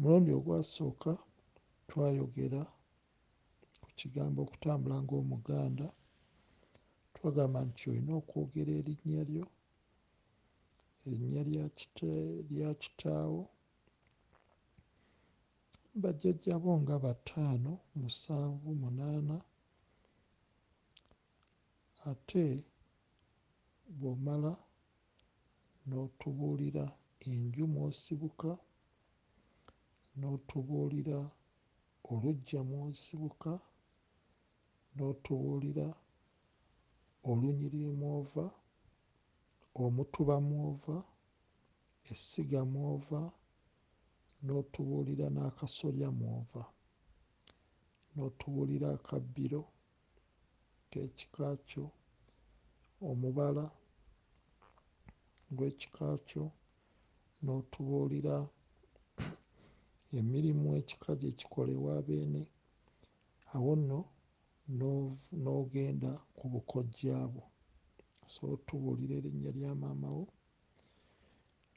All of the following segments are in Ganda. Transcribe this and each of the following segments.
Omulundi ogwasooka twayogera ku kigambo okutambula ng'Omuganda. Twagamba nti olina okwogera erinnya lyo, erinnya lya kitaawo, bajjajjaabo nga bataano, musanvu, munaana ate bw'omala n'otubuulira enju mw'osibuka, n'otubuulira oluggya mw'osibuka, n'otubuulira olunyiriri mw'ova, omutuba mw'ova, essiga mw'ova, n'otubuulira n'akasolya mw'ova, n'otubuulira akabbiro k'ekika kyo, omubala gw'ekika kyo, n'otubuulira emirimu ekika gye kikola ewa Beene. Awo nno n'ogenda ku bukojja bwo. Osobola ottubuulira erinnya lya maama wo,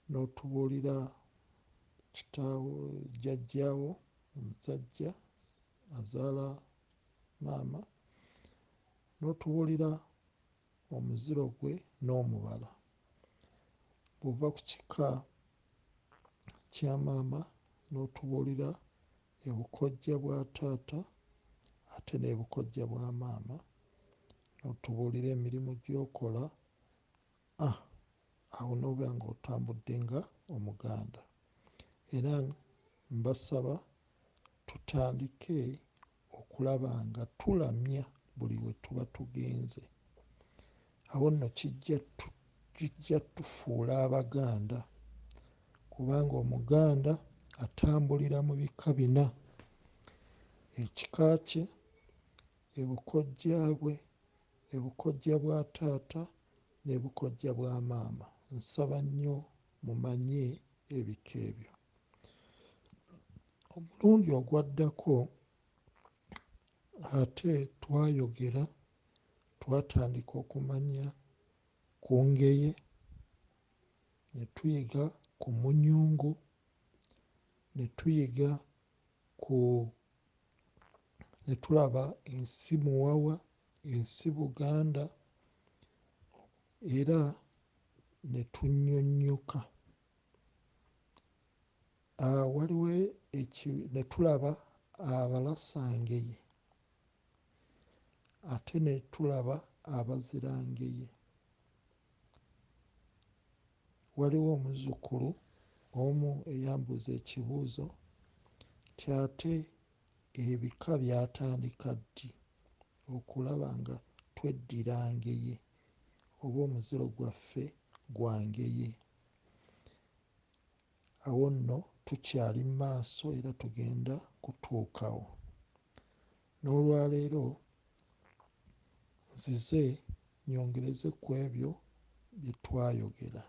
n'otubuulira kitaawo, jjajjaawo omusajja azaala maama, n'otubuulira omuziro gwe n'omubala. Bw'ova ku kika kya maama n'otubuulira ebukojja bwa taata ate n'ebukojja bwa maama, n'otubuulira emirimu gy'okola, awo n'oba ng'otambudde nga Omuganda. Era mbasaba tutandike okulaba nga tulamya buli we tuba tugenze. Awo nno kijja ttufuula Abaganda kubanga Omuganda atambulira mu bika bina: ekika kye, ebukojja bwe, ebukojja bwa taata n'ebukojja bwa maama. Nsaba nnyo mumanye ebika ebyo. Omulundi ogwaddako ate twayogera, twatandika okumanya ku ngeye, ne tuyiga ku munyungu, ne tuyiga ku ne tulaba ensi Muwawa, ensi Buganda era ne tunnyonnyoka. Waliwo ne tulaba Abalasangeye ate ne tulaba Abazirangeye. Waliwo omuzzukulu omu eyambuuza ekibuuzo nti ate ebika byatandika ddi okulaba nga tweddira Ngeye oba omuziro gwaffe gwa Ngeye? Awo nno tukyali mmaaso era tugenda kutuukawo. N'olwaleero nzize nnyongereze ku ebyo bye twayogera.